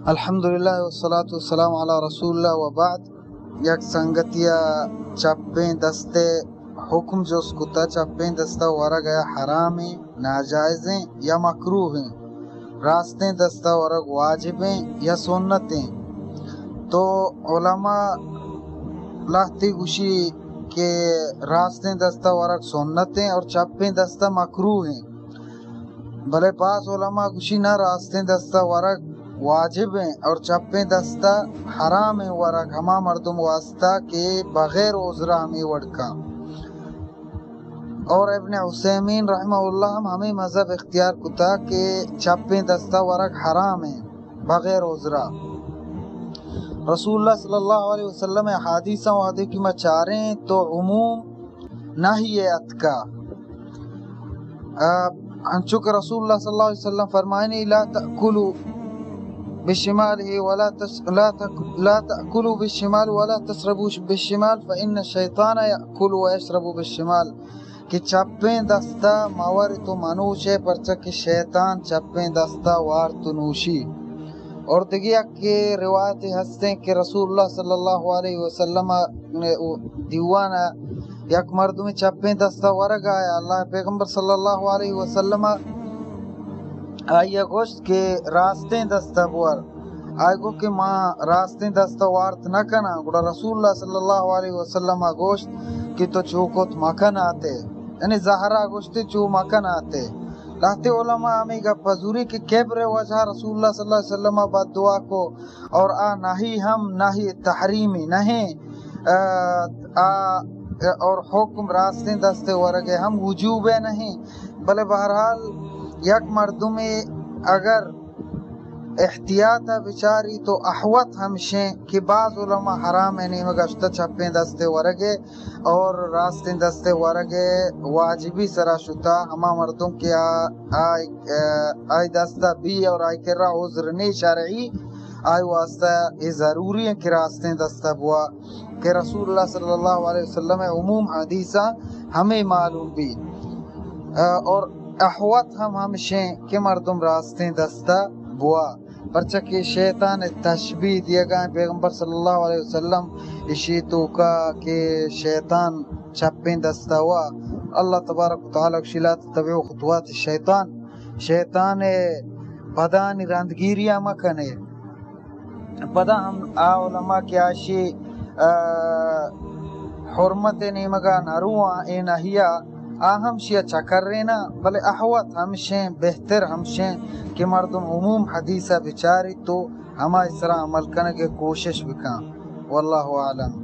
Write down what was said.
الحمدللہ والصلاة والسلام علی رسول اللہ وبعد۔ یک سنگتی ءَ چپیں دست ءِ حکم جست کتا، چپیں دست ءَ ورگ ءَ حرامیں، ناجائزیں یا مکروہیں، راستیں دست ءَ ورگ واجبیں یا سنتیں۔ تو علماء لہتے گوشی کہ راستیں دست ءَ ورگ سنتیں اور چپیں دست ءَ مکروہیں۔ بلے باز علماء گوشی نہ، راستیں دست ءَ ورگ واجب ایں اور چپیں دست ءَ حرام ایں ورگ ہما مردم واسطہ کہ بغیر عذر ءَ ہمے وڑ کاں۔ اور ابن عثیمین رحمہ اللہ ہم ہمے مذہب اختیار کتا کہ چپیں دست ءَ ورگ حرام ایں بغیر عذر ءَ۔ رسول اللہ صلی اللہ علیہ وسلم ءِ احادیثاں وہدے کہ ما چاریں تو عموم نہی ءَ اتکا۔ آ، انچو کہ رسول اللہ صلی اللہ علیہ وسلم فرمائنی، لا تأکلوا بشماله ولا تس-، لا تأک-، لا تأکلوا بالشمال ولا تشربوا بالشمال فإن الشيطان يأكل ويشرب بالشمال، کہ چپیں دست ءَ مور تو منوش ئے، پرچا کہ شیطان چپیں دست ءَ وارت و نوشی۔ اور دگہ یک روایتے ہستیں کہ رسول اللہ صلی اللہ علیہ وسلم ءِ دیوان ءَ یک مردمے چپیں دست ءَ ورگ ءَ آیا، اللہ ءِ پیغمبر صلی اللہ علیہ وسلم ءَ آئی ءَ گوشت کہ راستیں دست ءَ بور۔ آئی گو کہ ما راستیں دست ءَ وارت نہ کناں۔ گڑا رسول اللہ صلی اللہ علیہ وسلم ءَ گوشت کہ تو چو کت مکن آتے، یعنی زہر ءَ گوشتے چو مکن آتے۔ لہتے علماء ہمے گپ ءَ زوری کہ کبر ءِ وجہ ءَ رسول اللہ صلی اللہ علیہ وسلم ءَ بد دعا کو، اور آ نہی ہم نہی تحریمی نہ ایں، آ، آ، اور حکم راستیں دست ءَ ورگ ءِ ہم وجوب ءَ نہ ایں۔ بلے بہرحال یک مردمے اگر احتیاط ءَ بچاری تو احوط ہمشیں کہ بعض علماء حرام ءِ نیمگ ءَ شتا چپیں دست ءَ ورگ ءِ اور راستیں دست ءَ ورگ ءِ واجبی سرا شتا، ہما مردم کہ آ، آ، آئی دست ءَ بی اور آئی کرا عذر نے شرعی، آئی واسطہ اے ضروری ایں کہ راستیں دست ءَ بوا، کہ رسول اللہ صلی اللہ علیہ وسلم ءِ عموم حدیثاں ہمے معلوم بی۔ آ، اور احوط ہم ہمشیں کہ مردم راستیں دست ءَ بوا۔ پرچا کہ شیطان ءِ تشبیہ دیگا ایں پیغمبر صلی اللہ علیہ وسلم اشی توکا کہ شیطان چپیں دست ءَ وا۔ اللہ تبارک و تعالی گوشی، لا تتبعوا خطوات الشیطان، شیطان ءِ پدانی رندگیری ءَ مکنے۔ پدا ہم آ علماء کہ آشی، آ، حرمت ءِ نیمگا نہ رواں اے نہی ءَ، آ ہم شی ءَ چکریناں، بلے احوط ہمشیں، بہتر ہمشیں کہ مردم عموم حدیث ءَ بچاریت و ہمائی سرا عمل کنگ ءِ کوشش بکاں۔ واللہ اعلم۔